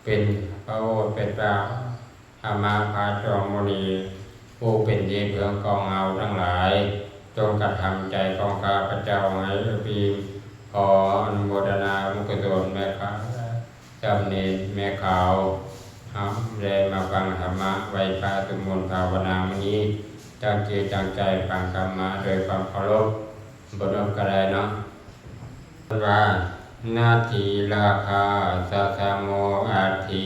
ເປັນພະໂອດເປັນພະອະມາພາຈອມມຸນີ ຜູ້ເປັນທີ່ເພິ່ງຂອງເຮົາທັງຫຼາຍ, ຈົ່ງກະທຳໃຈຂອງຂ້າພະເຈົ້າໃຫ້ເອີບອີ່ມ ຂໍອະນຸໂມທະນາບຸນກຸສົນແມ່ຂາວ ສາມເນນແມ່ຂາວ ເຮົາໄດ້ມາຟັງທຳມະໄຫວ້ພະ ສວດມົນພາວະນາມື້ນີ້ ຕັ້ງຈິດຕັ້ງໃຈຟັງທຳມະໂດຍຄວາມເຄົາລົບ. ບໍ່ລົບກໍໄດ້ເນາະ. ເພິ່ນວ່າ ນາທິລາຄາສະສະໂມອັດຖິ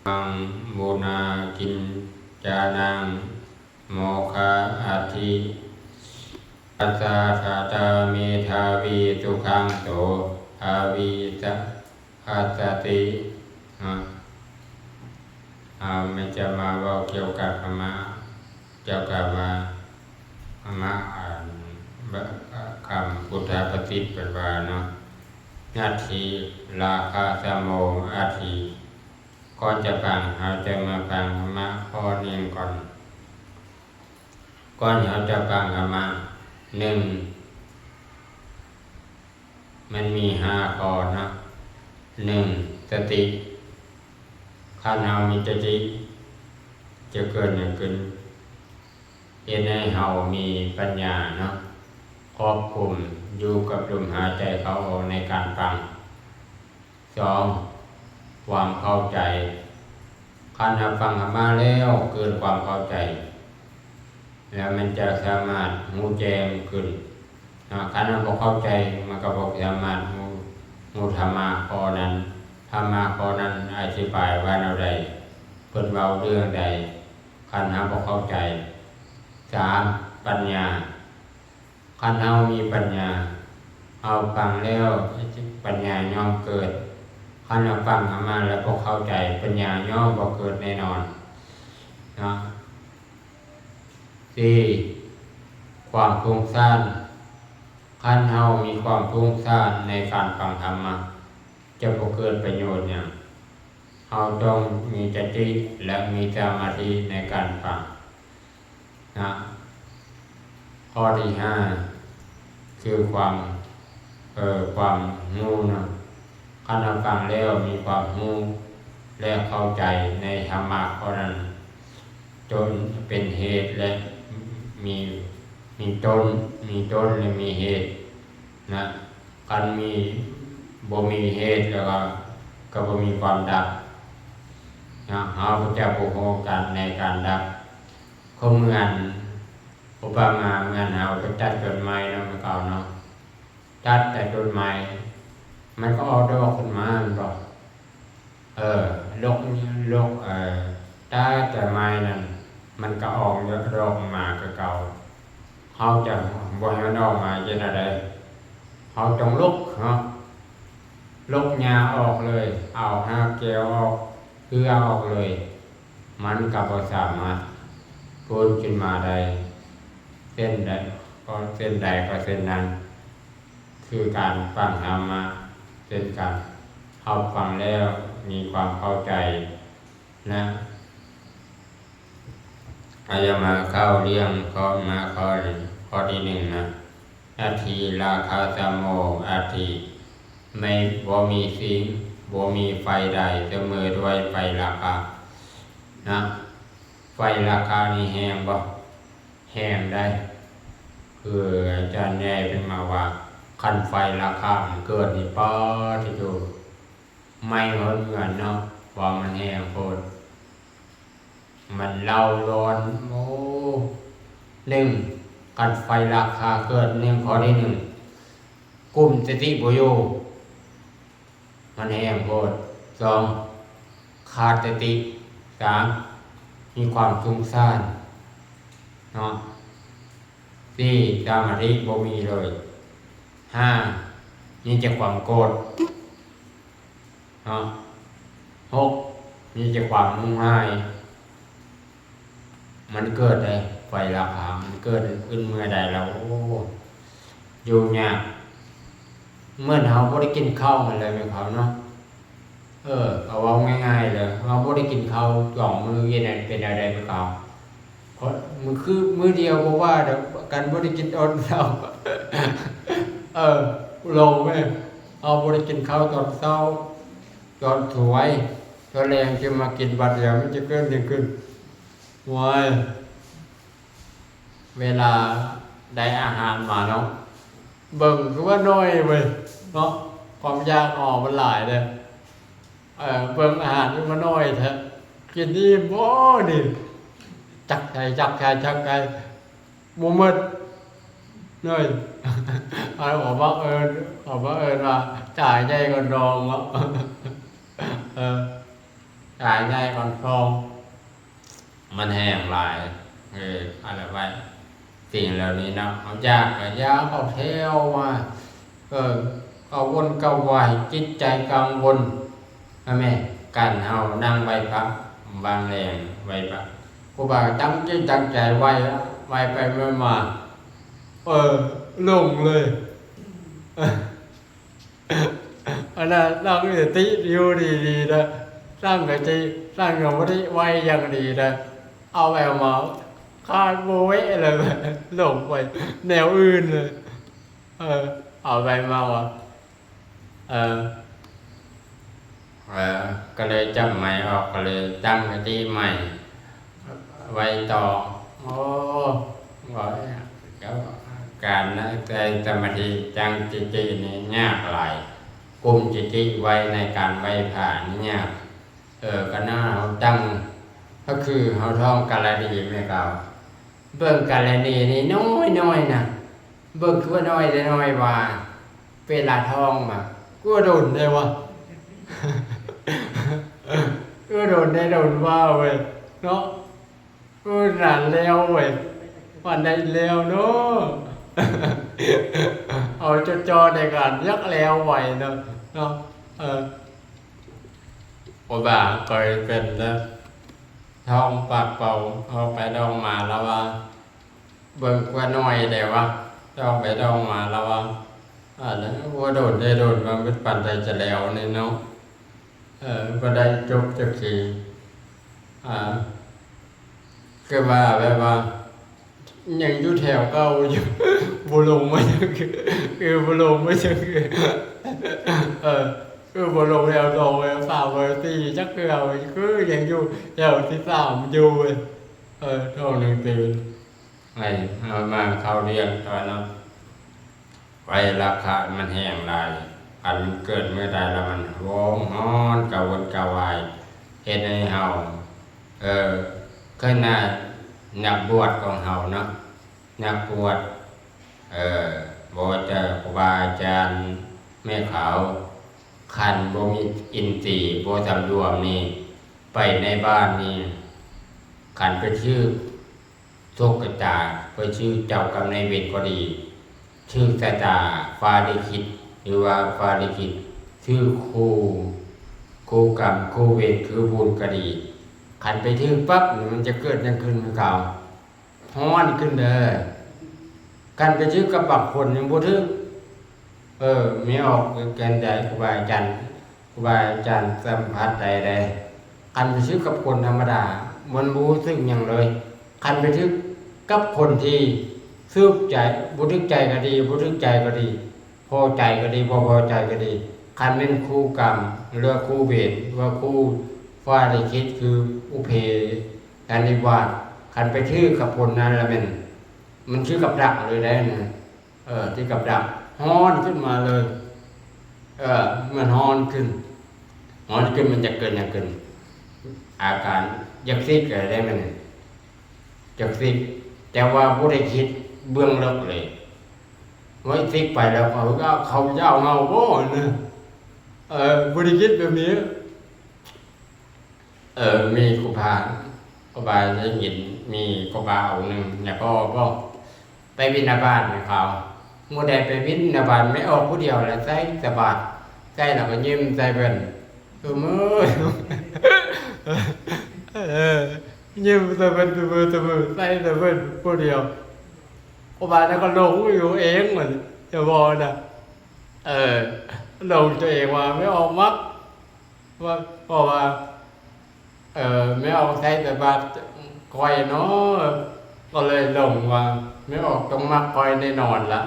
ມັງບຸນາກິນຈານັງ ໂມຄະອັດຖິ ອາສາທາຕາເມທາວີ ສຸຂັງໂສ ອາວິຊະ ຮັດສະຕິ. ເຮົາ ເຮົາແມ່ນຈະມາເວົ້າກ່ຽວກັບທຳມະ ກ່ຽວກັບວ່າ ທຳມະ ອັນ ຄຳພຸດທະປະສິດເພິ່ນວ່າເນາະ ນາທິລາຄາສະໂມອັດຖິ. ກ່ອນຈະຟັງ ເຮົາຈະມາຟັງທຳມະຂໍ້ໜຶ່ງກ່ອນ. ກ່ອນເຮົາຈະຟັງທຳມະ ໜຶ່ງ ມັນມີຫ້າຂໍ້ເນາະ. ໜຶ່ງ ສະຕິ. ຄັນເຮົາມີສະຕິ ຈະເກີດຫຍັງຂຶ້ນ? ເຮັດໃຫ້ເຮົາມີປັນຍາເນາະ ຄວບຄຸມຢູ່ກັບລົມຫາຍໃຈເຂົ້າອອກໃນການຟັງ. ສອງ ຄວາມເຂົ້າໃຈ. ຄັນເຮົາຟັງທຳມະແລ້ວເກີດຄວາມເຂົ້າໃຈ ແລ້ວມັນຈະສາມາດຮູ້ແຈ້ງຂຶ້ນເນາະ. ຄັນເຮົາບໍ່ເຂົ້າໃຈ ມັນກໍບໍ່ສາມາດຮູ້ ຮູ້ທຳມະຂໍ້ນັ້ນ, ທຳມະຂໍ້ນັ້ນອະທິບາຍວ່າແນວໃດ, ເພິ່ນເວົ້າເລື່ອງໃດ, ຄັນເຮົາບໍ່ເຂົ້າໃຈ. ສາມ ປັນຍາ. ຄັນເຮົາມີປັນຍາ ເຮົາຟັງແລ້ວປັນຍາຍ່ອມເກີດ. ຄັນເຮົາຟັງທຳມະແລ້ວບໍ່ເຂົ້າໃຈ ປັນຍາຍ່ອມບໍ່ເກີດແນ່ນອນເນາະ. ສີ່ ຄວາມຟຸ້ງສ້ານ. ຄັນເຮົາມີຄວາມຟຸ້ງສ້ານໃນການຟັງທຳມະ ຈະບໍ່ເກີດປະໂຫຍດຫຍັງ. ເຮົາຕ້ອງມີສະຕິ ແລະ ມີສະມາທິໃນການຟັງນະ. ຂໍ້ທີຫ້າ ຄືຄວາມ ເອີ ຄວາມຮູ້ນະ. ຄັນເຮົາຟັງແລ້ວມີຄວາມຮູ້ ແລະ ເຂົ້າໃຈໃນທຳມະຂໍ້ນັ້ນ ຈົນເປັນເຫດ ແລະ ມີ ມີຕົ້ນ ມີຕົ້ນ ແລະ ມີເຫດນະ. ຄັນມີ ບໍ່ມີເຫດແລ້ວກໍ ກໍບໍ່ມີຄວາມດັບນະ. ເຮົາຈະບໍ່ຮູ້ກັນໃນການດັບ. ຄືເໝືອນ ອຸປະມາເໝືອນເຮົາໄປຕັດຕົ້ນໄມ້ເນາະ ແມ່ເກົ່າເນາະ, ຕັດແຕ່ຕົ້ນໄມ້ ມັນກໍອອກດອກຂຶ້ນມາແມ່ນບໍ່? ເອີ ລົກ ລົກ ເອີ ຕາແຕ່ໄມ້ນັ້ນ ມັນກໍອອກດອກມາຄືເກົ່າ. ເຮົາຈະບໍ່ໃຫ້ມັນອອກມາເຮັດແນວໃດ? ເຮົາຕ້ອງລົກເນາະ, ລົກຫຍ້າອອກເລີຍ, ເອົາຮາກແກ້ວອອກ, ເຄືອອອກເລີຍ, ມັນກໍບໍ່ສາມາດຟື້ນຂຶ້ນມາໄດ້. ເຊັ່ນໃດກໍ ເຊັ່ນໃດກໍເຊັ່ນນັ້ນ. ຄືການຟັງທຳມະເຊັ່ນກັນ, ເຮົາຟັງແລ້ວມີຄວາມເຂົ້າໃຈນະ. ອາ ຢາມາເຂົ້າເລື່ອງ ຂໍ້ມາຂໍ້ ຂໍ້ທີໜຶ່ງນະ, ນາທິລາຄາສະໂມອັດຖິ ໄມ່ ບໍ່ມີສິ່ງ ບໍ່ມີໄຟໃດສະເໝີດ້ວຍໄຟລາຄານະ. ໄຟລາຄານີ້ແຮງບໍ່? ແຮງໃດ໋. ຄືອາຈານໃຫຍ່ເພິ່ນມາວ່າ ຄັນໄຟລາຄາມັນເກີດນີ້ ປາດຕິໂທ ໄໝ້ຮອດເຮືອນເນາະ ເພາະມັນແຮງໂພດ ມັນເລົ້າຮ້ອນ. ໂອ້ ໜຶ່ງ ຄັນໄຟລາຄາເກີດ ໜຶ່ງ ຂໍ້ທີໜຶ່ງ ກຸມສະຕິບໍ່ຢູ່ ມັນແຮງໂພດ. ສອງ ຂາດສະຕິ. ສາມ ມີຄວາມຟຸ້ງສ້ານເນາະ. ສີ່ ສະມາທິບໍ່ມີເລີຍ. ຫ້າ ມີແຕ່ຄວາມໂກດເນາະ. ຫົກ ມີແຕ່ຄວາມຮຸ່ງຮ້າຍ. ມັນເກີດໄດ໋ ໄຟລາຄາ ມັນເກີດຂຶ້ນເມື່ອໃດແລ້ວ ໂອ້ ຢູ່ຍາກ. ເໝືອນເຮົາບໍ່ໄດ້ກິນເຂົ້າຫັ້ນແຫຼະແມ່ເຖົ້າເນາະ. ເອີ ເອົາເວົ້າງ່າຍໆເລີຍ ເຮົາບໍ່ໄດ້ກິນເຂົ້າສອງມື້ ເຮັດໃຫ້ເປັນແນວໃດແມ່ເຖົ້າ? ມື້ຄື ມື້ດຽວບໍ່ວ່າດອກ ຄັນບໍ່ໄດ້ກິນຕອນເຊົ້າ. ເອີ ລອງເບິ່ງ ເຮົາບໍ່ໄດ້ກິນເຂົ້າຕອນເຊົ້າ ຕອນສວຍ ຕອນແລງຈຶ່ງມາກິນບາດດຽວ ມັນຈະເກີດຫຍັງຂຶ້ນ? ໂອ້ຍ ເວລາໄດ້ອາຫານມາເນາະ ເບິ່ງຄືວ່າໜ້ອຍເວີຍເນາະ ຄວາມຢາກເຮົາມັນຫຼາຍເດ້. ເອີ ເບິ່ງອາຫານຄືວ່າໜ້ອຍແທ້ ກິນອີ່ມບໍ່ນີ້ ຈັກໃສ່ ຈັກໃສ່ ຈັກໃສ່ ບໍ່ໝົດເລີຍ. ເຂົາມາເອີ້ນ ເຂົາມາເອີ້ນວ່າ ຕາໃຫຍ່ກວ່ານ້ອງເນາະ ເອີ ຕາໃຫຍ່ກວ່ານ້ອງ ມັນແຮງຫຼາຍ ເອີ ອາລະວາດ ສິ່ງເຫຼົ່ານີ້ເນາະ ເຮົາຢາກກະຢ່າເອົາແຖວມາ ເອີ ກະວົນກະວາຍ ຈິດໃຈກັງວົນ ແມ່ນ ການເຮົານັ່ງໄຫວ້ພະ ວາງແລງໄຫວ້ພະ ຄູບາຕັ້ງຈິດຕັ້ງໃຈໄຫວ້ ໄຫວ້ໄປໄຫວ້ມາ ເອີ ຫຼົງເລີຍ. ອັນນັ້ນຕັ້ງສະຕິຢູ່ດີໆ ນະ ຕັ້ງສະຕິ ຕັ້ງສະມາທິໄວ້ຢ່າງດີນະ ເອົາແອວມາຄາດໂບເວະເລີຍ ຫຼົງໄປແນວອື່ນເລີຍ. ເອີ ເອົາໄປມາວ່າ ເອີ ເອີ ກະເລີຍຈັບໃໝ່ອອກ ກະເລີຍຕັ້ງສະຕິໃໝ່ໄວ້ຕໍ່. ໂອ້ ວ່າ ການໃນສະມາທິຕັ້ງສະຕິນີ້ຍາກຫຼາຍ ກຸມສະຕິໄວ້ໃນການໄຫວ້ພະນີ້ຍາກ. ເອີ ກະໜ້າເຮົາຕັ້ງ ກະຄືເຮົາທ່ອງກະລະນີແມ່ເຂົາ ເບິ່ງກະລະນີນີ້ນ້ອຍໆ ນະ ເບິ່ງຄືວ່ານ້ອຍແຕ່ນ້ອຍວ່າ ເວລາທ່ອງມາ ຄືວ່າດົນແທ້ວະ ຄືວ່າດົນແທ້ດົນວ່າເວີຍເນາະ. ເອີ ນານແລ້ວເວີຍ ປານໃດແລ້ວເນາະ ເອົາຈ່ອໆ ໃນການຢາກແລ້ວໄວເນາະ ເນາະ ເອີ ໂອບາ ຂ້ອຍເປັນແລ້ວ ທ້ອງປາກເປົ່າ ອອກໄປທ້ອງມາລະວ່າ ເບິ່ງກວ່າໜ້ອຍແດ່ວະ ທ້ອງໄປທ້ອງມາລະວ່າ ອັນນັ້ນ ໂອ ດົນແທ້ດົນວ່າ ມັນປານໃດຈະແລ້ວນີ້ເນາະ ເອີ ບໍ່ໄດ້ຈົບຈັກທີ ອາ ຄືວ່າແບບວ່າ ຍັງຢູ່ແຖວເກົ່າຢູ່ ບໍ່ລົງມາຈັ່ງ ຄືບໍ່ລົງມາຈັ່ງ ເອີ ຄືບໍ່ລົງແຖວສອງ ແຖວສາມ ແຖວສີ່ ຈັກເທື່ອ ຄືຍັງຢູ່ແຖວທີສາມຢູ່ເວີຍ ເອີ ທ້ອງໜັງເຕີນ. ໃຫ້ເຮົາມາເຂົ້າເລື່ອງກ່ອນເນາະ ໄວລາຄະມັນແຮງຫຼາຍ ຄັນມັນເກີດມື້ໃດລະມັນຮ້ອງຮ້ອນກະວົນກະວາຍ ເຮັດໃຫ້ເຮົາ ເອີ ເຄີຍນະ ນັກບວດຂອງເຮົາເນາະ ນັກບວດ ເອີ ບໍ່ວ່າຈະຄູບາອາຈານ ແມ່ຂາວ ຄັນບໍ່ມີອິນຕີ ບໍ່ສຳລວມນີ້ ໄປໃນບ້ານນີ້ ຄັນໄປຖືກ ໂຊກຊະຕາ ໄປຖືກເຈົ້າກຳນາຍເວນກໍດີ ຖືກຊະຕາຟ້າລິຂິດ ຫຼືວ່າຟ້າລິຂິດ ຖືກຄູ່ ຄູ່ກຳຄູ່ເວນຄືບຸນກໍດີ ຄັນໄປຖືກປັບນີ້ ມັນຈະເກີດຫຍັງຂຶ້ນຄືເກົ່າ? ຮ້ອນຂຶ້ນເດີ. ຄັນໄປຖືກກັບບາງຄົນຍັງບໍ່ຖືກ. ເອີ ແມ່ອອກແກ່ນໃດ ຄູບາອາຈານ ຄູບາອາຈານສຳຜັດໄດ້ເດ້. ຄັນໄປຖືກກັບຄົນທຳມະດາ ມັນບໍ່ຮູ້ສຶກຫຍັງເລີຍ. ຄັນໄປຖືກກັບຄົນທີ່ຖືກໃຈ ບໍ່ຖືກໃຈກໍດີ ບໍ່ຖືກໃຈກໍດີ ພໍໃຈກໍດີ ບໍ່ພໍໃຈກໍດີ ຄັນແມ່ນຄູ່ກຳ ຫຼືວ່າຄູ່ເວນ ຫຼືວ່າຄູ່ຟ້າລິຂິດ ຄືບຸບເພສັນນິວາດ ຄັນໄປຖືກກັບຄົນນັ້ນລະແມ່ນ ມັນຖືກກັບດັກເລີຍໄດ໋ນະ. ເອີ ຖືກກັບດັກ ຮ້ອນຂຶ້ນມາເລີຍ. ເອີ ມັນຮ້ອນຂຶ້ນ ຮ້ອນຂຶ້ນ ມັນຈະເກີດຫຍັງຂຶ້ນ? ອາການຢາກສິກກໍໄດ້ແມ່ນ ຢາກສິກ ແຕ່ວ່າບໍ່ໄດ້ຄິດເບື້ອງເລິກເລີຍ ວ່າສິກໄປແລ້ວ ເຂົາ ເຂົາຈະເອົາເຮົາບໍ່ນະ? ເອີ ບໍ່ໄດ້ຄິດແບບນີ້. ເອີ ມີຄູບາ ຄູບາໄດ້ຍິນ ມີຄູບາອົງໜຶ່ງ ຍາພໍ່ບໍ ໄປບິນທະບາດນຳເຂົາ. ມື້ໃດໄປບິນທະບາດ ແມ່ອອກຜູ້ດຽວລະໃສ່ຕະບາດ ໃສ່ແລ້ວກໍຍິ້ມໃສ່ເພິ່ນ ເອີ ເອີ ຍິ້ມໃສ່ເພິ່ນ ເອີ ເອີ ໃສ່ແຕ່ເພິ່ນຜູ້ດຽວ. ຄູບານັ້ນກໍຫຼົງຢູ່ເອງ ມັນຈະບໍ່ນະ ເອີ ຫຼົງຕົວເອງວ່າແມ່ອອກມັກ ວ່າ ເພາະວ່າ ເອີ ແມ່ອອກໃສ່ຕະບາດຂ້ອຍເນາະ ກໍເລີຍຫຼົງວ່າແມ່ອອກຕ້ອງມັກຂ້ອຍແນ່ນອນລະ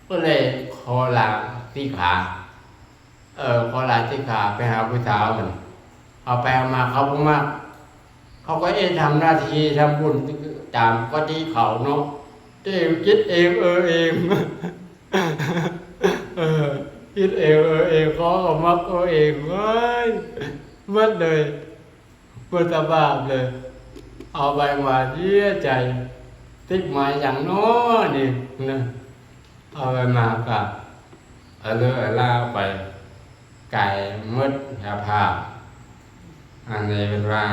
ກໍເລີຍຂໍລາສິກຂາ. ເອີ ຂໍລາສິກຂາໄປຫາຜູ້ສາວຫັ້ນ. ເອົາໄປເອົາມາເຂົາບໍ່ມັກ, ເຂົາກໍເຮັດທຳໜ້າທີ່ທຳບຸນຕາມປົກກະຕິເຂົາເນາະ, ຕົວເອງຄິດເອງເອີເອງ ເອີ ຄິດເອງເອີເອງ, ເຂົາກໍມັກເອີເອງ. ເອີຍ ໝົດເລີຍ. ບໍ່ສະບາຍເລີຍ. ເອົາໄປມາເສຍໃຈ, ຕິດມາຫຍັງເນາະນີ້ນະ. ເອົາໄປມາກະອະເລີອະລາໄປ ກາຍໝົດສະພາບ. ອັນນີ້ເພິ່ນວ່າ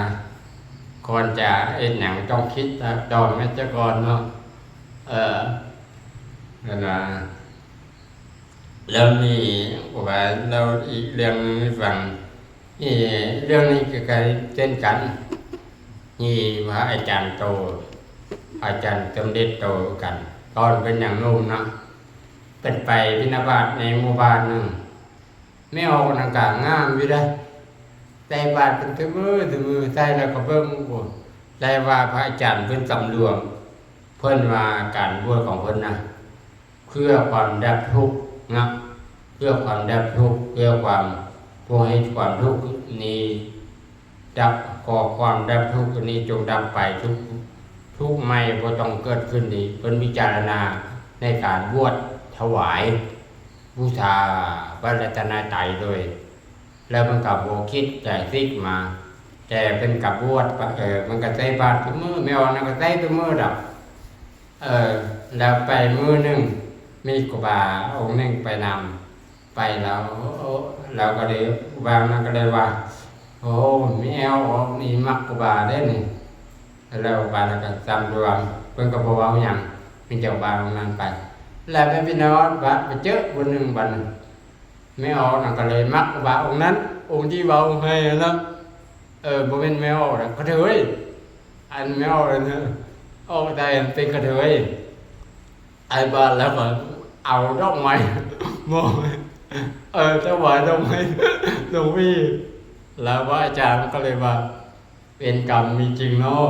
ກ່ອນຈະເຮັດຫຍັງຕ້ອງຄິດຕອງໃຫ້ຊະກ່ອນເນາະ. ເອີ ເພິ່ນວ່າ ແລ້ວມີ ວ່າແລ້ວອີກເລື່ອງໜຶ່ງໃຫ້ຟັງ. ອີ ເລື່ອງນີ້ກໍເຊັ່ນກັນ, ມີພະອາຈານໂຕ ອາຈານສົມເດັດໂຕກັນ ຕອນເພິ່ນຍັງໜຸ່ມເນາະ, ເພິ່ນໄປບິນທະບາດໃນໝູ່ບ້ານໜຶ່ງ. ແມ່ອອກນັ້ນກໍງາມຢູ່ເດ້, ໃສ່ບາດເພິ່ນທຸກມື້ທຸກມື້, ໃສ່ແລ້ວກໍເບິ່ງ. ໂອ້ ແຕ່ວ່າພະອາຈານເພິ່ນສຳລວມ, ເພິ່ນວ່າການບວດຂອງເພິ່ນນະ ເພື່ອຄວາມດັບທຸກນະ, ເພື່ອຄວາມດັບທຸກ, ເພື່ອຄວາມ ຜູ້ໃຫ້ຄວາມທຸກນີ້ດັບ, ຂໍຄວາມດັບທຸກນີ້ຈົ່ງດັບໄປ, ທຸກ ທຸກໃໝ່ບໍ່ຕ້ອງເກີດຂຶ້ນນີ້. ເພິ່ນພິຈາລະນາໃນການບວດຖວາຍບູຊາພະລັດຕະນະໄຕເລີຍ, ແລ້ວເພິ່ນກໍບໍ່ຄິດຈາສິກມາ, ແຕ່ເພິ່ນກໍບວດ ເອີ ເພິ່ນກໍໃສ່ບາດທຸກມື້, ແມ່ອອກນັ້ນກໍໃສ່ທຸກມື້ດອກ. ເອີ ແລ້ວໄປມື້ໜຶ່ງ ມີຄູບາອົງໜຶ່ງໄປນຳ, ໄປແລ້ວ ລາວກໍເລີຍ ວາງນັ້ນກໍເລີຍວ່າ ໂອ້ ແມ່ອອກນີ້ມັກຄູບາເດ້ນີ້. ແລ້ວບາດນັ້ນກໍສຳລວມ, ເພິ່ນກໍບໍ່ເວົ້າຫຍັງ, ມີແຕ່ວາງນັ້ນໄປ. ແລ້ວໄປບິນທະບາດ ບາດໄປເຈີຜູ້ໜຶ່ງ, ບາດນັ້ນແມ່ອອກນັ້ນກໍເລີຍມັກຄູບາອົງນັ້ນ, ອົງທີ່ເວົ້າໃຫ້ຫັ້ນນະ. ເອີ ບໍ່ແມ່ນແມ່ອອກນະ ກະເທີຍ. ອັນແມ່ອອກນັ້ນ ອອກໄດ້ເປັນກະເທີຍ. ໄອ້ບາດແລ້ວກໍເອົາດອກໄມ້ມອບໃຫ້, ເອີ ຖວາຍດອກໄມ້ຫຼວງພີ່. ແລ້ວພະອາຈານກໍເລີຍວ່າ ເວນກຳມີຈິງເນາະ,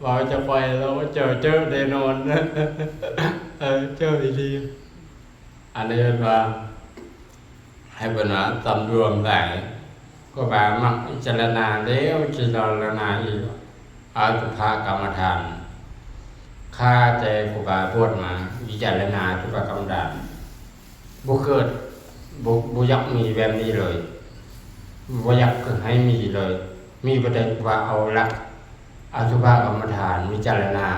ເວົ້າຈະໄປແລ້ວເຈີ ເຈີແນ່ນອນ. ເອີ ເຈີອີ່ຫຼີ. ອັນນີ້ເອີ້ນວ່າ ໃຫ້ເພິ່ນວ່າສຳລວມຫຼາຍ, ຄູບາມັກພິຈາລະນາແລ້ວພິຈາລະນາອີກ ອະສຸພະກຳມະຖານ. ຂ້າແຕ່ຄູບາບວດມາ ພິຈາລະນາອະສຸພະກຳມະຖານ ບໍ່ເກີດ ບໍ່ ບໍ່ຢາກມີແບບນີ້ເລີຍ, ບໍ່ຢາກໃຫ້ມີເລີຍ. ມີບໍ່ໄດ້ວ່າເອົາຫຼັກອະສຸພະກຳມະຖານ ພິຈາລະນາ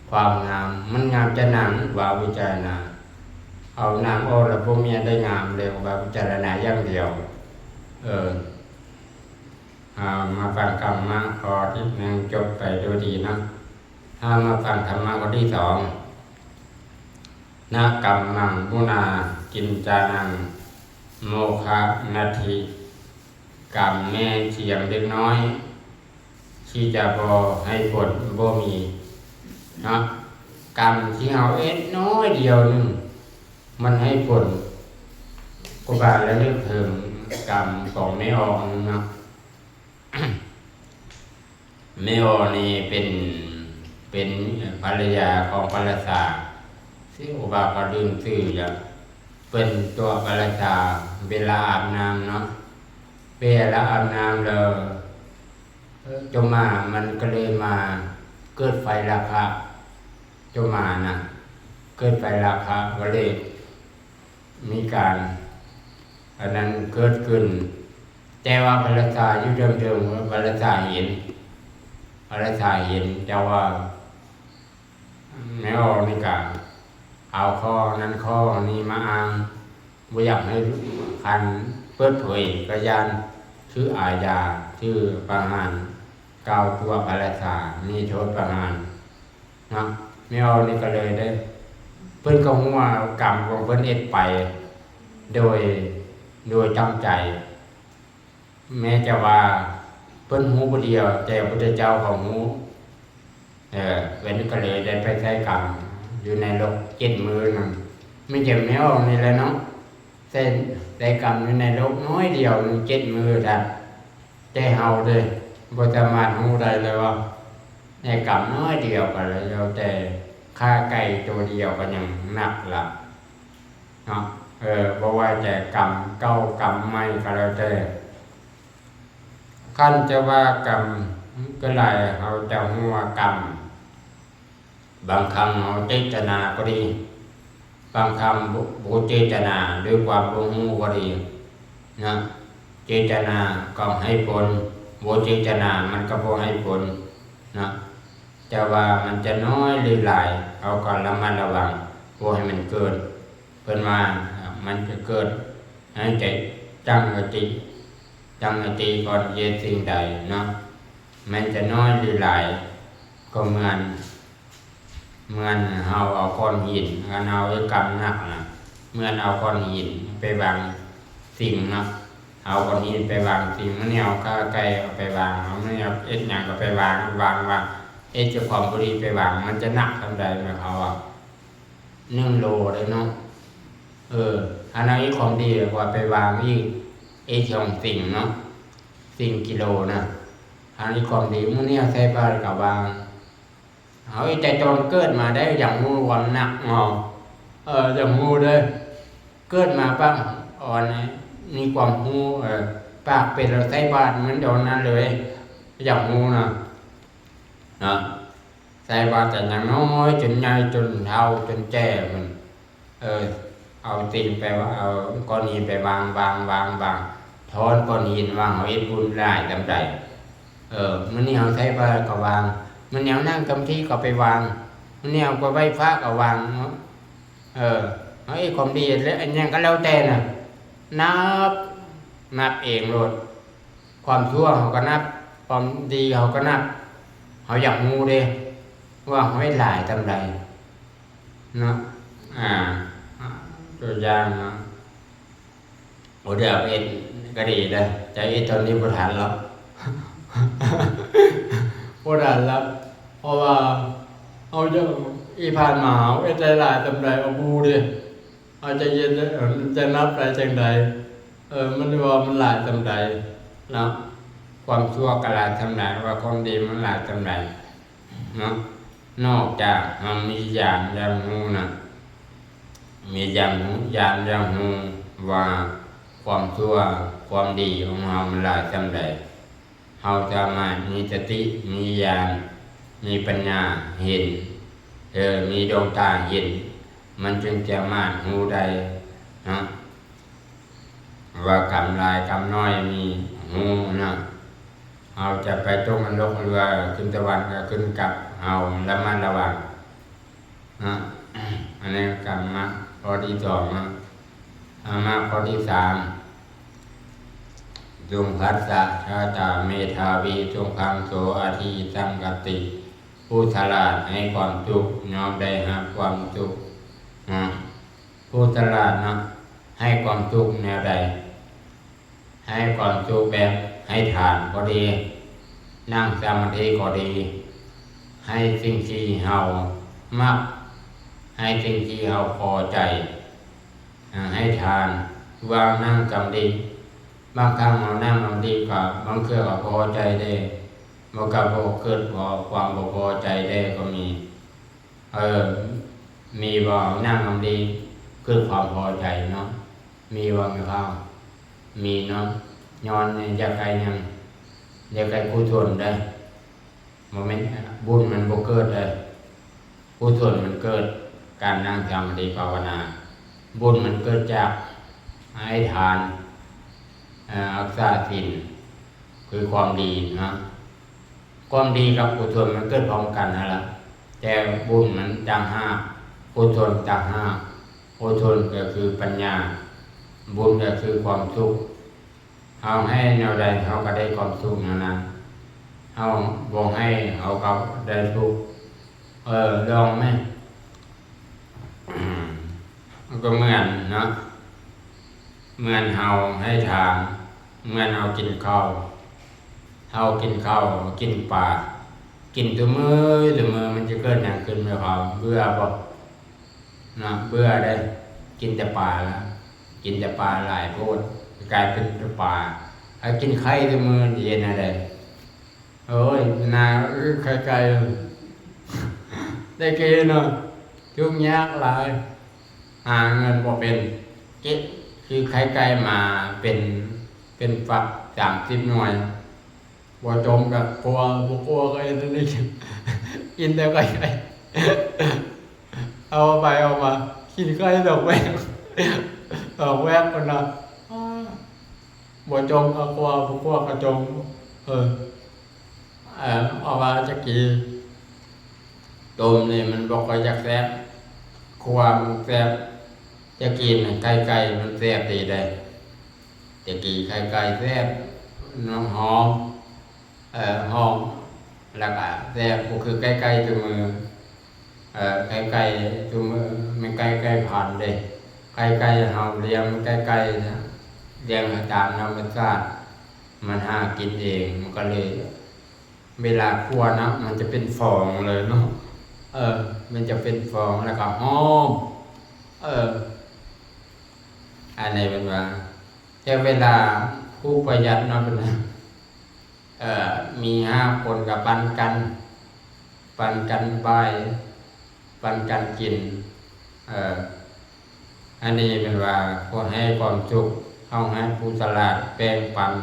ຄວາມງາມ, ມັນງາມຈາກໜັງ ວ່າພິຈາລະນາ. ເອົາໜັງອອກແລ້ວບໍ່ມີອັນໃດງາມ, ເລີຍວ່າພິຈາລະນາຢ່າງດຽວ. ເອີ ເຮົາມາຟັງກຳມະຂໍ້ທີໜຶ່ງ ຈົບໄປໂດຍດີເນາະ. ເຮົາມາຟັງທຳມະຂໍ້ທີສອງ. ນະກຳມັງ ມຸນາ ກິນຈານັງ ໂມຄະນັດຖິ. ກຳແມ່ນພຽງເລັກນ້ອຍ ທີ່ຈະບໍ່ໃຫ້ຜົນ ບໍ່ມີເນາະ. ກຳທີ່ເຮົາເຮັດນ້ອຍດຽວໜຶ່ງ ມັນໃຫ້ຜົນ. ຄູບາລະນຶກເຖິງກຳຂອງແມ່ອອກເນາະ. ແມ່ອອກນີ້ເປັນ ເປັນພັນລະຍາຂອງພະລາຊາ, ຊື່ວ່າ ຂ້ອຍລືມຊື່ແລ້ວ. ເປັນຕົວພະລາຊາ ເວລາອາບນ້ຳເນາະ, ເວລາອາບນ້ຳແລ້ວ ຈົມມາມັນກໍເລີຍມາເກີດໄຟລາຄະ. ຈົມມານະ ເກີດໄຟລາຄະ ກໍເລີຍ ມີການອັນນັ້ນເກີດຂຶ້ນ. ແຕ່ວ່າພະລາຊາຢູ່ເທິງໆ ພະລາຊາເຫັນ ພະລາຊາເຫັນ, ແຕ່ວ່າແມ່ອອກນີ້ກະເອົາຂໍ້ນັ້ນຂໍ້ນີ້ມາອ້າງ, ບໍ່ຢາກໃຫ້ ຄັນເປີດເຜີຍກໍຢ້ານຖືອາຍາ ຖືປະຫານ, ກ່າວຕົວະພະລາຊາ ມີໂທດປະຫານ. ເນາະ ແມ່ອອກນີ້ກໍເລີຍໄດ້ ເພິ່ນກໍຮູ້ວ່າກຳຂອງເພິ່ນເຮັດໄປໂດຍ ໂດຍຕັ້ງໃຈ, ແມ້ຈະວ່າເພິ່ນຮູ້ຜູ້ດຽວ ແຕ່ພະພຸດທະເຈົ້າກໍຮູ້. ເອີ ເພິ່ນກໍເລີຍໄດ້ໄປໃສ່ກຳຢູ່ໃນໂລກເຈັດມື້ນັ້ນ, ມີແຕ່ແມ່ອອກນີ້ແຫຼະເນາະ ໃສ່ ໃສ່ກຳຢູ່ໃນໂລກນ້ອຍດຽວໜຶ່ງເຈັດມື້ນັ້ນ. ແຕ່ເຮົາເດ້ ບໍ່ສາມາດຮູ້ໄດ້ເລີຍວ່າ ໃນກຳນ້ອຍດຽວກໍແລ້ວແຕ່, ຂ້າໄກ່ໂຕດຽວກໍຍັງໜັກລະເນາະ. ເອີ ບໍ່ວ່າຈະກຳເກົ່າກຳໃໝ່ກໍແລ້ວແຕ່ ຄັນຈະວ່າກຳກໍຫຼາຍ ເຮົາຈະຮູ້ວ່າກຳ ບາງຄັ້ງເຮົາເຈດຕະນາກໍດີ ບາງຄັ້ງບໍ່ ບໍ່ເຈດຕະນາ ດ້ວຍຄວາມບໍ່ຮູ້ກໍດີນະ ເຈດຕະນາກໍໃຫ້ຜົນ ບໍ່ເຈດຕະນາມັນກໍບໍ່ໃຫ້ຜົນນະ ຈະວ່າມັນຈະນ້ອຍຫຼືຫຼາຍ ເຮົາກໍລະມັດລະວັງບໍ່ໃຫ້ມັນເກີດ ເພິ່ນວ່າມັນຈະເກີດ ໃຫ້ໃຈຕັ້ງສະຕິ ຕັ້ງສະຕິກ່ອນເຮັດສິ່ງໃດເນາະ ແມ່ນຈະນ້ອຍຫຼືຫຼາຍ ກໍເໝືອນ ເໝືອນເຮົາເອົາກ້ອນຫີນ ຄັນເຮົາເຮັດກຳໜັກນະ ເໝືອນເອົາກ້ອນຫີນໄປວາງສິ່ງເນາະ ເອົາກ້ອນຫີນໄປວາງສິ່ງ ມື້ນີ້ເອົາຂາໄກ່ເອົາໄປວາງ ເອົາມື້ນີ້ເອົາເຮັດຫຍັງກໍໄປວາງ ວາງ ວາງ ເຮັດເຈົ້າຄວາມບໍ່ດີໄປວາງ ມັນຈະໜັກສ່ຳໃດ ໝາຍຄວາມວ່າ ໜຶ່ງໂລເດ້ເນາະ ເອີ ຄັນເຮົາເຮັດຄວາມດີແລ້ວກໍໄປວາງອີກ ອີກສອງສິ່ງເນາະ ສິ່ງກິໂລນະ ຄັນເຮັດຄວາມດີ ມື້ນີ້ເຮົາໃສ່ບາດກໍວາງ ເຮົາເຮັດແຕ່ຕອນເກີດມາໄດ້ ຢາກຮູ້ຄວາມໜັກເນາະ ເອີ ຢາກຮູ້ເດ້ ເກີດມາປາກອ່ອນນີ້ ມີຄວາມຮູ້ ເອີ ປາກເປັນແລ້ວໃສ່ບາດ ມັນດຽວນັ້ນເລີຍ ຢາກຮູ້ນະ ເນາະ ໃສ່ບາດແຕ່ຍັງນ້ອຍ ຈົນໃຫຍ່ ຈົນເຖົ້າ ຈົນແກ່ພຸ້ນ ເອີ ເອົາຕີນໄປ ເອົາກ້ອນຫີນໄປວາງ ວາງ ວາງ ວາງ ທ້ອນກ້ອນຫີນ ວ່າເຮົາເຮັດບຸນຫຼາຍສ່ຳໃດ ເອີ ມື້ນີ້ເຮົາໃສ່ບາດກໍວາງ ມື້ນີ້ເຮົານັ່ງກຳມະຖານກໍໄປວາງ ມື້ນີ້ເຮົາກໍໄຫວ້ພະກໍວາງເນາະ ເອີ ເຮົາເຮັດຄວາມດີ ແລະ ອັນຫຍັງກໍແລ້ວແຕ່ນະ ນັບ ນັບເອງໂລດ ຄວາມຊົ່ວເຮົາກໍນັບ ຄວາມດີເຮົາກໍນັບ ເຮົາຢາກຮູ້ເດ້ ວ່າເຮົາເຮັດຫຼາຍສ່ຳໃດເນາະ ອາ ຕົວຢ່າງເນາະ ໂອ ດຽວເຮັດກໍດີເດີ ຈະເຮັດຕອນນີ້ບໍ່ທັນແລ້ວ ບໍ່ທັນແລ້ວ ເພາະວ່າເຮົາຈະ ທີ່ຜ່ານມາເຮົາເຮັດໄດ້ຫຼາຍສ່ຳໃດ ເຮົາບໍ່ຮູ້ເດ້ ເຮົາຈະເຮັດ ຈະນັບໄດ້ຈັ່ງໃດ ເອີ ມັນວ່າມັນຫຼາຍສ່ຳໃດເນາະ ຄວາມຊົ່ວກໍຫຼາຍສ່ຳໃດ ວ່າຄວາມດີມັນຫຼາຍສ່ຳໃດເນາະ ນອກຈາກເຮົາມີຍານຢ່າງຮູ້ນະ ມີຍານ ຍານຢ່າງຮູ້ວ່າຄວາມຊົ່ວຄວາມດີຂອງເຮົາມັນຫຼາຍສ່ຳໃດ ເຮົາສາມາດມີສະຕິ ມີຍານ ມີປັນຍາເຫັນ ເອີ ມີດວງຕາເຫັນ ມັນຈຶ່ງສາມາດຮູ້ໄດ້ເນາະ ວ່າກຳຫຼາຍກຳນ້ອຍມີຮູ້ເນາະ ເຮົາຈະໄປຕົກນະລົກ ຫຼືວ່າຂຶ້ນສະຫວັນ ກໍຂຶ້ນກັບເຮົາລະມັດລະວັງເນາະ ອັນນີ້ກຳມະຂໍ້ທີສອງເນາະ ກຳມະຂໍ້ທີສາມ ສຸຂັດສະ ຊາຕາ ເມທາວີ ສຸຂັງ ໂສ ອະທິ ສັງຄະຕິ ຜູ້ສະຫຼາດໃຫ້ຄວາມສຸກ ຍ່ອມໄດ້ຮັບຄວາມສຸກເນາະ ຜູ້ສະຫຼາດເນາະ ໃຫ້ຄວາມສຸກແນວໃດ? ໃຫ້ຄວາມສຸກແບບໃຫ້ທານກໍດີ ນັ່ງສະມາທິກໍດີ ໃຫ້ສິ່ງທີ່ເຮົາມັກ ໃຫ້ສິ່ງທີ່ເຮົາພໍໃຈ ໃຫ້ທານ ຄືວ່ານັ່ງສະມາທິ ບາງຄັ້ງເຮົານັ່ງສະມາທິກໍບາງເທື່ອກໍພໍໃຈແດ່ ມັນກໍບໍ່ເກີດຄວາມບໍ່ພໍໃຈແດ່ກໍມີ ເອີ ມີບໍ່? ນັ່ງນຳດີ ຄືຄວາມພໍໃຈເນາະ ມີບໍ່ແມ່ເຖົ້າ? ມີເນາະ ຍ້ອນຢາກໄດ້ຫຍັງ? ຢາກໄດ້ກຸສົນເດ້ ບໍ່ແມ່ນ ບຸນມັນບໍ່ເກີດເດ້ ກຸສົນມັນເກີດ ການນັ່ງສະມາທິພາວະນາ ບຸນມັນເກີດຈາກໃຫ້ທານ ເອີ ຮັກສາສິນ ຄືຄວາມດີເນາະ ຄວາມດີກັບກຸສົນມັນເກີດພ້ອມກັນຫັ້ນລະ ແຕ່ບຸນມັນຕ່າງຫາກ ກຸສົນຕ່າງຫາກ ກຸສົນກໍຄືປັນຍາ ບຸນກໍຄືຄວາມສຸກ ເຮົາໃຫ້ແນວໃດເຮົາກໍໄດ້ຄວາມສຸກແນວນັ້ນ ເຮົາບໍ່ໃຫ້ເຮົາກໍໄດ້ທຸກ ເອີ ລອງແມ ມັນກໍເໝືອນເນາະ ເໝືອນເຮົາໃຫ້ທານ ເໝືອນເຮົາກິນເຂົ້າ ເຮົາກິນເຂົ້າ ກິນປາ ກິນທຸກມື້ທຸກມື້ ມັນຈະເກີດຫຍັງຂຶ້ນແມ່ເຖົ້າ? ເບື່ອບໍ່? ເນາະ ເບື່ອເດ້ ກິນແຕ່ປາລະ ກິນແຕ່ປາຫຼາຍໂພດ ກາຍເປັນແຕ່ປາ ໃຫ້ກິນໄຂ່ທຸກມື້ເຮັດແນວໃດ? ໂອ້ຍ ໜ້າອຶໄຂ່ໄກ່ ແຕ່ກີ້ເນາະ ທຸກຍາກຫຼາຍ ຫາເງິນບໍ່ເປັນ ເກັບຄືໄຂ່ໄກ່ມາເປັນ ເປັນຝັກສາມສິບໜ່ວຍ ບໍ່ຈົ່ມກໍກົວ ບໍ່ກົວກໍເຮັດອັນນີ້ ກິນແຕ່ໄຂ່ໄກ່ ເອົາໄປເອົາມາ ກິນໄຂ່ດອກແວກ ດອກແວກພຸ້ນນະ ບໍ່ຈົ່ມກໍກົວ ບໍ່ກົວກໍຈົ່ມ ເອີ. ເອີ ເພາະວ່າແຕ່ກີ້ຕົ້ມນີ້ມັນບໍ່ຄ່ອຍຢາກແຊບ ຄົວມັນແຊບ ແຕ່ກີ້ໄຂ່ໄກ່ມັນແຊບດີເດ້ ແຕ່ກີ້ໄຂ່ໄກ່ແຊບ ຫອມ ເອີ ຫອມ ແລ້ວກະແຊບ ບໍ່ຄືໄຂ່ໄກ່ທຸມື້ ເອີ ໄຂ່ໄກ່ທຸມື້ແມ່ນໄຂ່ໄກ່ພັນເດ້ ໄຂ່ໄກ່ເຮົາລ້ຽງໄຂ່ໄກ່ນະ ລ້ຽງໃຫ້ຕາມທຳມະຊາດ ມັນຫາກິນເອງ ມັນກໍເລີຍ ເວລາຄົວເນາະ ມັນຈະເປັນຟອງເລີຍເນາະ ເອີ ມັນຈະເປັນຟອງ ແລ້ວກໍຫອມ ເອີ ອັນນີ້ເພິ່ນວ່າ ແຕ່ເວລາຜູ້ປະຢັດເນາະ ເພິ່ນວ່າ ເອີ ມີຫ້າຄົນກໍປັນກັນ ປັນກັນບາຍ ປັນກັນກິນ ເອີ ອັນນີ້ເພິ່ນວ່າ ຜູ້ໃຫ້ຄວາມສຸກ ເຮົາໃຫ້ຜູ້ສະຫຼາດແບ່ງປັນ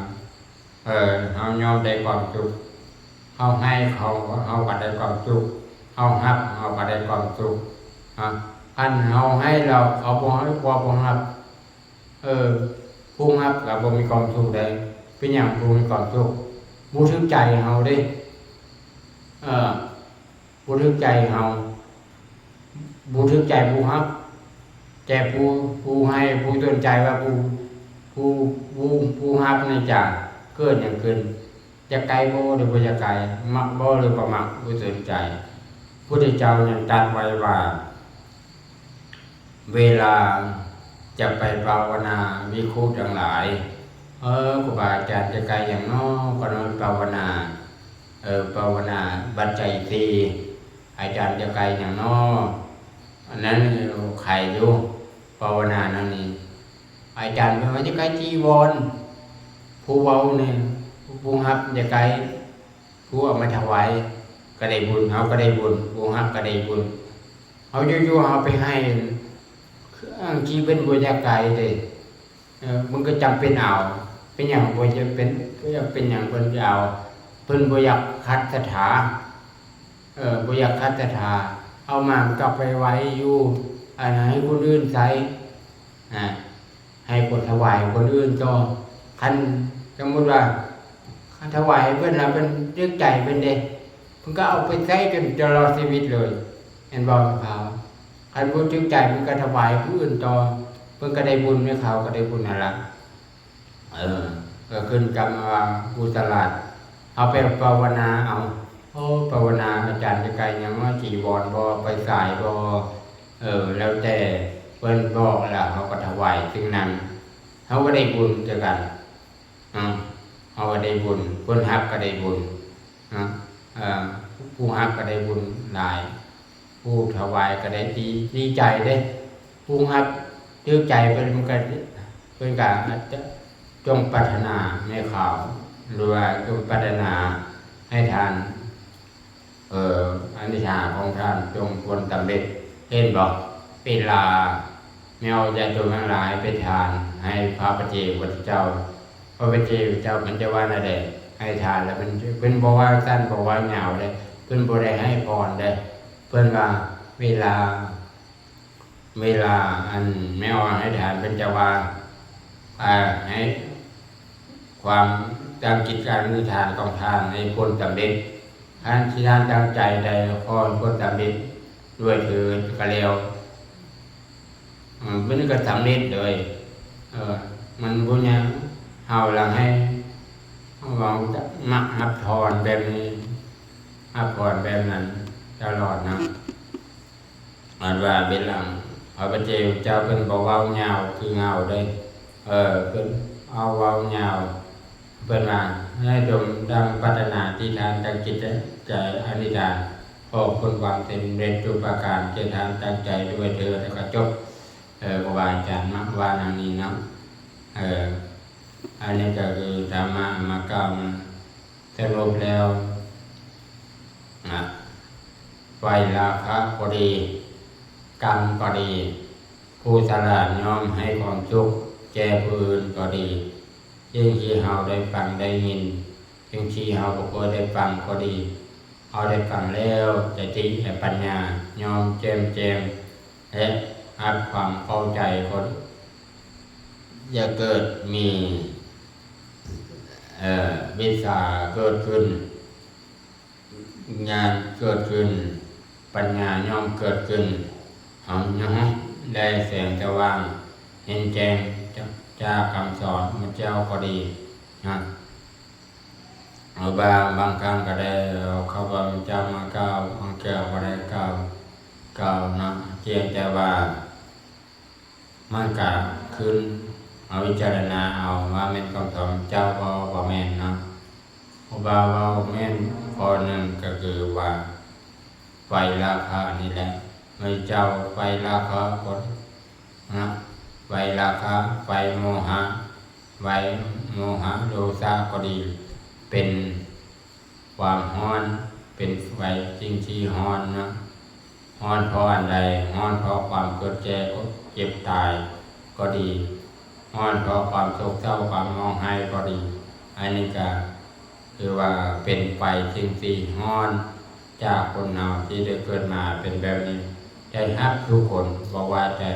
ເອີ ເຮົາຍ່ອມໄດ້ຄວາມສຸກ ເຮົາໃຫ້ເຂົາ ເຮົາກໍໄດ້ຄວາມສຸກ ເຮົາຮັບ ເຮົາກໍໄດ້ຄວາມສຸກ ອາ ຄັນເຮົາໃຫ້ແລ້ວ ເຂົາບໍ່ໃຫ້ ເຂົາບໍ່ຮັບ ເອີ ຜູ້ຮັບກໍບໍ່ມີຄວາມສຸກໃດ ເປັນຫຍັງບໍ່ມີຄວາມສຸກ? ບໍ່ຖືກໃຈເຮົາເດ້ ເອີ ບໍ່ຖືກໃຈເຮົາ ບໍ່ຖືກໃຈຜູ້ຮັບ ແຕ່ຜູ້ ຜູ້ໃຫ້ ຜູ້ສົນໃຈວ່າຜູ້ ຜູ້ ຜູ້ ຜູ້ຮັບນີ້ຈະເກີດຫຍັງຂຶ້ນ? ຢາກໄກບໍ່ ຫຼືບໍ່ຢາກໄກ? ມັກບໍ່ ຫຼືບໍ່ມັກ? ບໍ່ສົນໃຈ. ພຸດທະເຈົ້າຍັງຕັດໄວ້ວ່າ ເວລາຈະໄປພາວະນາ ພິກຂຸທັງຫຼາຍ ເອີ ຄູບາອາຈານຈະໄກຫຍັງນໍ ຂ້ານ້ອຍພາວະນາ ເອີ ພາວະນາປັດໄຈສີ່ ອາຈານຈະໄກຫຍັງນໍ ອັນນັ້ນໄຄຢູ່ ພາວະນານັ້ນນີ້ ອາຈານເພິ່ນວ່າຈະໄກຈີວອນ ຜູ້ເວົ້ານີ້ ຜູ້ຮັບຈະໄກ ຜູ້ເອົາມາຖວາຍກໍໄດ້ບຸນ ເຮົາກໍໄດ້ບຸນ ຜູ້ຮັບກໍໄດ້ບຸນ ເຮົາຢູ່ໆເຮົາໄປໃຫ້ ບາງທີເພິ່ນບໍ່ຢາກໄກເດ້ ເອີ ມັນກໍຈຳເປັນເອົາ ເປັນຫຍັງບໍ່ຈຳເປັນ ເປັນຫຍັງເພິ່ນຈະເອົາ ເພິ່ນບໍ່ຢາກຂັດສັດທາ ເອີ ບໍ່ຢາກຂັດສັດທາ ເອົາມາມັນກໍໄປໄວ້ຢູ່ ອັນໃຫ້ຄົນອື່ນໃຊ້ ອາ ໃຫ້ຄົນຖວາຍຄົນອື່ນຕໍ່ ຄັນສົມມຸດວ່າຄັນຖວາຍໃຫ້ເພິ່ນແລ້ວເພິ່ນຖືກໃຈເພິ່ນເດ້ ເພິ່ນກໍເອົາໄປໃຊ້ຈົນຕະຫຼອດຊີວິດເລີຍ ແມ່ນບໍ່ແມ່ຂາວ? ຄັນບໍ່ຖືກໃຈເພິ່ນກໍຖວາຍຜູ້ອື່ນຕໍ່ ເພິ່ນກໍໄດ້ບຸນ ແມ່ຂາວກໍໄດ້ບຸນຫັ້ນລະ ເອີ ກໍຂຶ້ນກັບວ່າຜູ້ສະຫຼາດ ເຮົາໄປພາວະນາເອົາ ໂອ້ ພາວະນາອາຈານຈະໄກຫຍັງເນາະ ຈີວອນບໍ່ ໄຟສາຍບໍ່ ເອີ ແລ້ວແຕ່ເພິ່ນບອກແລ້ວ ເຮົາກໍຖວາຍສິ່ງນັ້ນ ເຮົາກໍໄດ້ບຸນຄືກັນເນາະ ເຮົາກໍໄດ້ບຸນ ຄົນຮັບກໍໄດ້ບຸນເນາະ ເອີ ຜູ້ຮັບກໍໄດ້ບຸນຫຼາຍ ຜູ້ຖວາຍກໍໄດ້ດີ ດີໃຈເດ້ ຜູ້ຮັບຖືກໃຈເພິ່ນ ມັນກໍ ເພິ່ນກໍອາດຈະຈົ່ງປາດຖະໜາໃຫ້ເຂົາ ຫຼືວ່າຈົ່ງປາດຖະໜາໃຫ້ທ່ານ ເອີ ອະທິຖານຂອງທ່ານຈົ່ງຜົນສຳເລັດ ເຫັນບໍ່? ເວລາແມ່ອອກຍາດໂຍມທັງຫຼາຍໄປທານໃຫ້ພະປະເຈກພຸດທະເຈົ້າ ພະປະເຈກພຸດທະເຈົ້າເພິ່ນຈະວ່າແນວໃດ? ໃຫ້ທານແລ້ວເພິ່ນ ເພິ່ນບໍ່ວ່າສັ້ນບໍ່ວ່າຍາວເດ້ ເພິ່ນບໍ່ໄດ້ໃຫ້ພອນເດ້ ເພິ່ນວ່າເວລາ ເວລາອັນແມ່ອອກໃຫ້ທານ ເພິ່ນຈະວ່າ ອາ ໃຫ້ຄວາມຕັ້ງຈິດອະທິຖານຂອງທ່ານໃຫ້ຜົນສຳເລັດ ທ່ານ ທີ່ທ່ານຕັ້ງໃຈໃດ ຂໍໃຫ້ຜົນສຳເລັດດ້ວຍເທີ້ນ ກໍແລ້ວ ເອີ ມັນກໍສຳເລັດເລີຍ ເອີ ມັນບໍ່ຍາກ ເຮົາລະໃຫ້ ເຮົາມັກຮັບພອນແບບນີ້ ຮັບພອນແບບນັ້ນຕະຫຼອດນະ. ອັນວ່າເປັນຫຼັງ ພະປະເຈກເຈົ້າເພິ່ນບໍ່ເວົ້າຍາວຄືເງົາເດ້ ເອີ ເພິ່ນເອົາເວົ້າຍາວ ເພິ່ນວ່າ ໃຫ້ສົມດັ່ງປາດຖະໜາທີ່ທ່ານຕັ້ງຈິດໃຈອະທິຖານ ຂໍຜົນຄວາມສຳເລັດທຸກປະການທີ່ທ່ານຕັ້ງໃຈດ້ວຍເທີ້ນ ແລ້ວກໍຈົບ ເອີ ຄູບາອາຈານມັກວ່າແນວນີ້ເນາະ ເອີ ອັນນີ້ກໍຄືທຳມະມາກ່າວມາ ສະຫຼຸບແລ້ວນະ ໄຕລະລາຄະກໍດີ ກຳກໍດີ ຜູ້ສະຫຼາດຍ່ອມໃຫ້ຄວາມສຸກແກ່ຜູ້ອື່ນກໍດີ, ສິ່ງທີ່ເຮົາໄດ້ຟັງໄດ້ຍິນ, ສິ່ງທີ່ເຮົາບໍ່ເຄີຍໄດ້ຟັງກໍດີ, ເຮົາໄດ້ຟັງແລ້ວ ສະຕິ ແລະ ປັນຍາຍ່ອມແຈ່ມແຈ້ງ ແລະ ຮັບຄວາມເຂົ້າໃຈກໍຈະເກີດມີ ເອີ ວິຊາເກີດຂຶ້ນ. ຍານເກີດຂຶ້ນ, ປັນຍາຍ່ອມເກີດຂຶ້ນ, ເຮົາຍ່ອມໄດ້ແສງສະຫວ່າງເຫັນແຈ້ງຈາກຄຳສອນຂອງພະເຈົ້າກໍດີນະ. ເອົາບາງ, ບາງຄັ້ງກໍໄດ້ເອົາຄຳວ່າພະເຈົ້າມາກ່າວ, ບາງເທື່ອກໍໄດ້ກ່າວ, ກ່າວນະ, ພຽງແຕ່ວ່າ ມັນກະຂຶ້ນມາວິຈາລະນາເອົາວ່າແມ່ນຄຳສອນເຈົ້າບໍ່, ບໍ່ແມ່ນເນາະ. ຄູບາເວົ້າແມ່ນຂໍ້ໜຶ່ງກໍຄືວ່າ ໄຟລາຄະນີ້ແຫຼະ, ເມື່ອເຈົ້າໄຟລາຄະກໍນະ, ໄຟລາຄະ, ໄຟໂມຫະ, ໄຟໂມຫະໂທສະກໍດີ ເປັນ ຄວາມຮ້ອນເປັນໄຟ, ສິ່ງທີ່ຮ້ອນນະ, ຮ້ອນເພາະອັນໃດ? ຮ້ອນເພາະຄວາມເກີດແກ່ເຈັບຕາຍກໍດີ, ຮ້ອນເພາະຄວາມໂສກເສົ້າຄວາມຮ້ອງໄຫ້ກໍດີ, ອັນນີ້ກະຄືວ່າເປັນໄຟ ສິ່ງທີ່ຮ້ອນຈາກຄົນເຮົາທີ່ໄດ້ເກີດມາເປັນແບບນີ້ ໄດ້ຮັບທຸກຄົນ, ບໍ່ວ່າຈະ,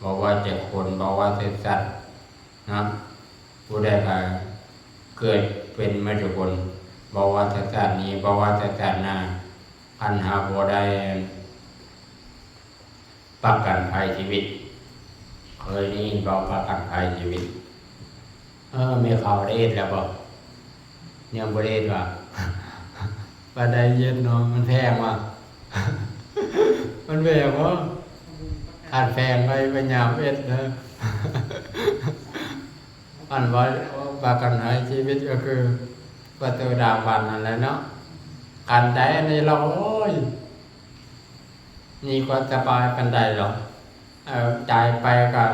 ບໍ່ວ່າຈະຄົນ, ບໍ່ວ່າຈະສັດ ເນາະ, ຜູ້ໃດກໍເກີດເປັນໝົດທຸກຄົນ, ບໍ່ວ່າແຕ່ຊາດນີ້, ບໍ່ວ່າແຕ່ຊາດໜ້າ, ຄັນເຮົາບໍ່ໄດ້ປະກັນໄພຊີວິດ. ເຄີຍໄດ້ຍິນບໍ່ ປະກັນໄພຊີວິດ? ເອີ ແມ່ເຂົາໄດ້ເຮັດແລ້ວບໍ່? ຍັງບໍ່ໄດ້ເຮັດຫວາ? ປານໃດເຮັດເນາະ, ມັນແພງຫວາ? ມັນແພງບໍ່? ຄັນແພງໄວ້ພະຍາຍາມເຮັດເດີ. ອັນວ່າປະກັນໄພຊີວິດກໍຄືປະຕູດາວັນນັ້ນແຫຼະເນາະ, ຄັນໄດ້ອັນນີ້ແລ້ວ ໂອ້ຍ ມີຄວາມສະບາຍປານໃດດອກ. ເອີ ຕາຍໄປກໍ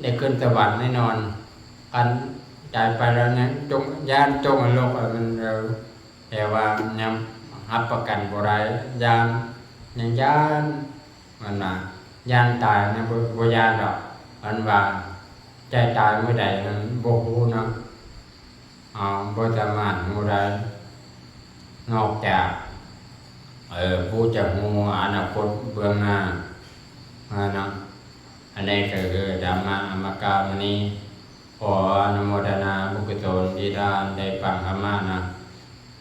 ໄດ້ຂຶ້ນສະຫວັນແນ່ນອນ, ຄັນຕາຍໄປແລ້ວຍັງຕົກ ຢ້ານຕົກນະລົກ ມັນ ແຕ່ວ່າຍັງຮັບປະກັນບໍ່ໄດ້, ຢ້ານ ຍັງຢ້ານ ມັນວ່າຢ້ານຕາຍນະ, ບໍ່ ບໍ່ຢ້ານດອກ, ມັນວ່າຈະຕາຍມື້ໃດນັ້ນບໍ່ຮູ້ເນາະ, ເຮົາບໍ່ສາມາດຮູ້ໄດ້ ນອກຈາກ ເອີ ຜູ້ຈະຮູ້ອະນາຄົດເບື້ອງໜ້າເນາະ. ອັນນີ້ກໍຄືທຳມະນຳມາກ່າວມື້ນີ້. ຂໍອະນຸໂມທະນາບຸນກຸສົນທີ່ທ່ານໄດ້ຟັງທຳມະນະ.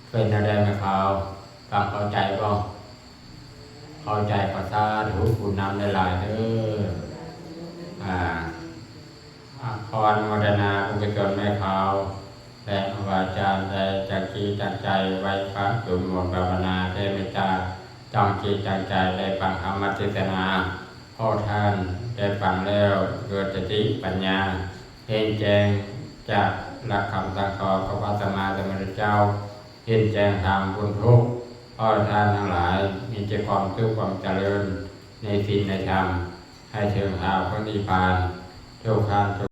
ເປັນແນວໃດແມ່ຂາວ? ຟັງເຂົ້າໃຈບໍ່? ເຂົ້າໃຈກໍສາທຸບຸນນຳຫຼາຍໆເດີ. ອາ ຂໍອະນຸໂມທະນາບຸນກຸສົນແມ່ຂາວ ແລະ ຄູບາອາຈານໄດ້ຕັ້ງຈິດຕັ້ງໃຈໄວ້ປະສົມບຸນພາວະນາ ແຜ່ເມດຕາ ຕັ້ງຈິດຕັ້ງໃຈໄດ້ຟັງທຳມະເທດສະນາ. ຂໍທ່ານໄດ້ຟັງແລ້ວເກີດສະຕິປັນຍາ ເຫັນແຈ້ງຈາກຫຼັກຄຳສັ່ງສອນຂອງພະສຳມາສຳພຸດທະເຈົ້າ, ເຫັນແຈ້ງທາງພົ້ນທຸກ. ຂໍທ່ານທັງຫຼາຍມີແຕ່ຄວາມສຸກຄວາມຈະເລີນໃນສິນໃນທຳ, ໃຫ້ເຖິງຖາວະນິບພານທຸກທ່ານ.